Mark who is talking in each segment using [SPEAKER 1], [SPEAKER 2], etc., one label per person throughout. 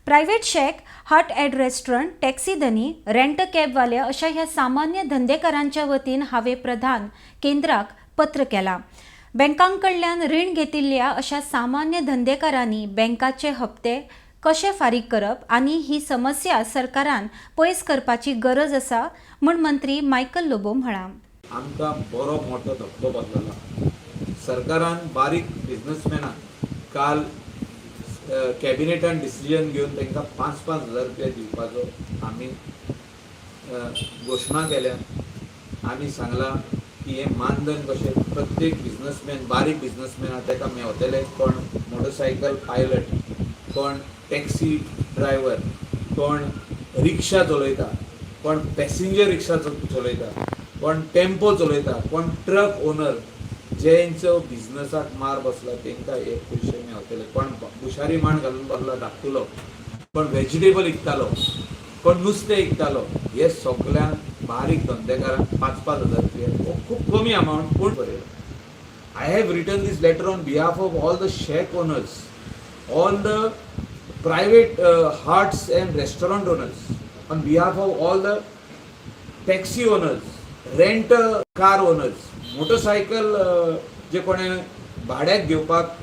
[SPEAKER 1] Private shack, hut and restaurant, taxi धनी, rent कॅबवाले अशा ह्या सामान्य धंदेकारांच्या वतीन हांवें प्रधान केंद्राक पत्र केलां. बँकांकडल्यान रीण घेतिल्ल्या अशा सामान्य धंदेकारांनी बँकाचे हप्ते कशे फारीक करप आनी ही समस्या सरकारान पयस करपाची गरज आसा म्हूण मंत्री मायकल लोबो म्हळां.
[SPEAKER 2] आमकां बरो मोठो धपको बसलेलो. सरकारान बारीक बिजनसमॅनाक काल कॅबिनेटान डिसिजन घेवन तांकां 5-5 हजार रुपया दिवपाचो आमी घोशणा केल्या. आमी सांगलां की हें मानधन कशें प्रत्येक बिजनसमॅन, बारीक बिजनसमॅन आहा ताका मेवतले. कोण मोटरसायकल पायलट, कोण टॅक्सी ड्रायव्हर, कोण रिक्षा चलयता, कोण पॅसेंजर रिक्षा चलयता, कोण टेम्पो चलयता, कोण ट्रक ओनर, जेंचो बिजनसाक मार बसला तांकां हे पयशे मेवतले. कोण भुशारी मांड घालून बसला धाकटुलो, कोण व्हेजिटेबल विकतालो, कोण नुस्तें विकतालो, हे सगल्यांक बारीक धंदेकारांक 5-5 हजार रुपया. हो खूब कमी अमावंट पूण बरयला. I have written this letter on behalf of all the shack owners, all the private huts and restaurant owners, on behalf of all the taxi owners, rent car owners, motorcycle जे कोणें भाड्याक घेवपाक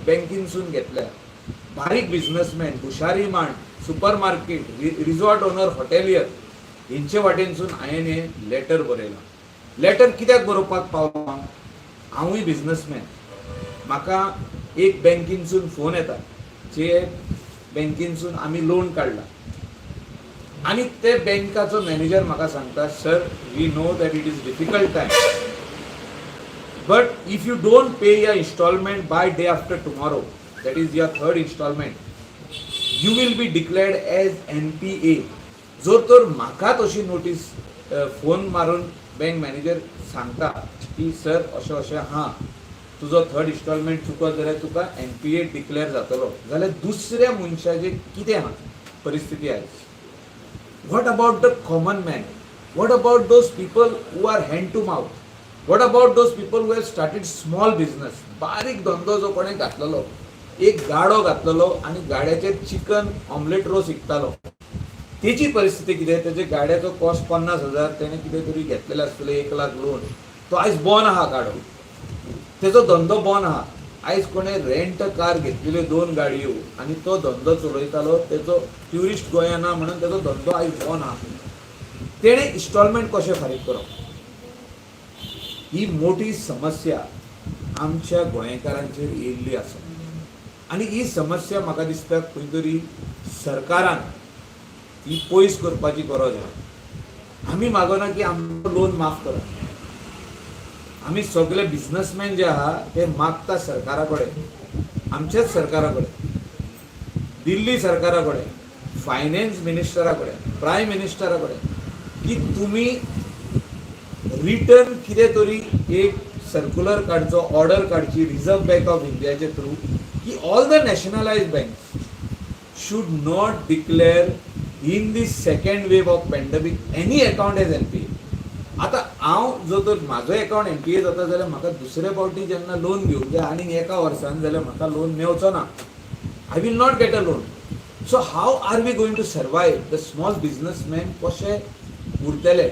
[SPEAKER 2] बँकीनसून घेतल्या, बारीक businessman, भुशारी मांड, super market, resort owner, hotelier, हेंचे वाटेनसून हांवें हें letter बरयलां. Letter कित्याक बरोवपाक पावलो? हांवूय बिजनसमॅन. म्हाका एक बँकीनसून फोन येता, जे बँकीनसून आमी लोन काडला आनी ते बँकाचो मॅनेजर म्हाका सांगता, "Sir, we know that it is difficult time, but if you don't pay your installment by day after tomorrow, that is your third installment, you will be declared as NPA." जर तर म्हाका तशी notice phone मारून bank manager सांगता की sir, अशें अशें आहा, तुजो थर्ड इन्स्टॉलमेंट चुकत जाल्यार तुका एनपीए डिक्लेअर जातलो, जाल्यार दुसऱ्या मनशाचें कितें आहा परिस्थिती आयज? What about the common man? What about those people who are hand to mouth? What about those people who have started small business? बारीक धंदो जो कोणें घातलेलो, एक गाडो घातलेलो आनी गाड्याचेर चिकन ऑमलेट रोस विकतालो, तेची परिस्थिती कितें? तेजे गाड्याचो कॉस्ट 50,000. तेणें कितें तरी घेतलेलें आसतलें 1 लाख लोन. तो आयज बंद आहा गाडो, तेजो धंदो बंद आहा. आयज कोणें रेंट कार घेतलेल्यो दोन गाडयो आनी तो धंदो चलयतालो, तेजो ट्युरिस्ट गोंया ना म्हणून तेजो धंदो आयज बंद आहा. तेणें इन्स्टॉलमेंट कशें फारीक करप? ही मोठी समस्या आमच्या गोंयकारांचेर येयल्ली आसा आनी ही समस्या म्हाका दिसता खंय तरी सरकारान ही पयस करपाची गरज आहा. आमी मागना की आमचो लोन माफ करा. आमी सगळे बिजनसमॅन जे आहा ते मागता सरकारा कडेन, आमच्याच सरकारा कडेन, दिल्ली सरकारा कडेन, फायनान्स मिनिस्टरा कडेन, प्रायम मिनिस्टरा कडेन की तुमी रिटर्न कितें तरी एक सर्क्युलर काडचो, ऑर्डर काडची रिझर्व बँक ऑफ इंडियाचे थ्रू की all the nationalised banks should not declare in the second wave of pandemic any account as NPA. आतां हांव जर तर म्हाजो एकावंट एनपीए जाता जाल्यार म्हाका दुसरे फावटी जेन्ना लोन घेवंक जाय आनी एका वर्सान जाल्यार म्हाका लोन मेवचो ना. I will not get a loan. So how are we going to survive? The small businessman कशे उरतले?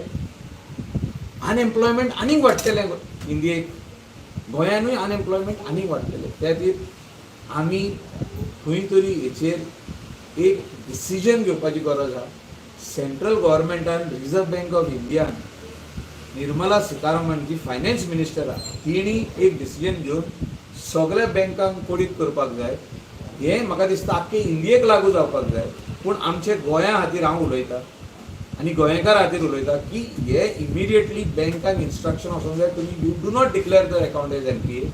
[SPEAKER 2] अनएम्प्लॉयमेंट आनीक वाडटलें इंडियेक, गोंयानूय अनएम्प्लॉयमेंट आनीक वाडटलें. त्या खातीर आमी खंय तरी हेचेर एक डिसिजन घेवपाची गरज आहा. सेंट्रल गव्हर्मेंटान, रिझर्व बँक ऑफ इंडियान, निर्मला सीतारामन जी फायनान्स मिनिस्टर आहा तिणी एक डिसिजन घेवन सगळ्या बँकांक कोडीत करपाक जाय. हें म्हाका दिसता आख्खे इंडियेक लागू जावपाक जाय, पूण आमचे गोंया खातीर हांव उलयतां आनी गोंयकारा खातीर उलयता की हे इमिडिएटली बँकांक इन्स्ट्रक्शन वचोंक जाय, तुमी you do not declare the account as NPA.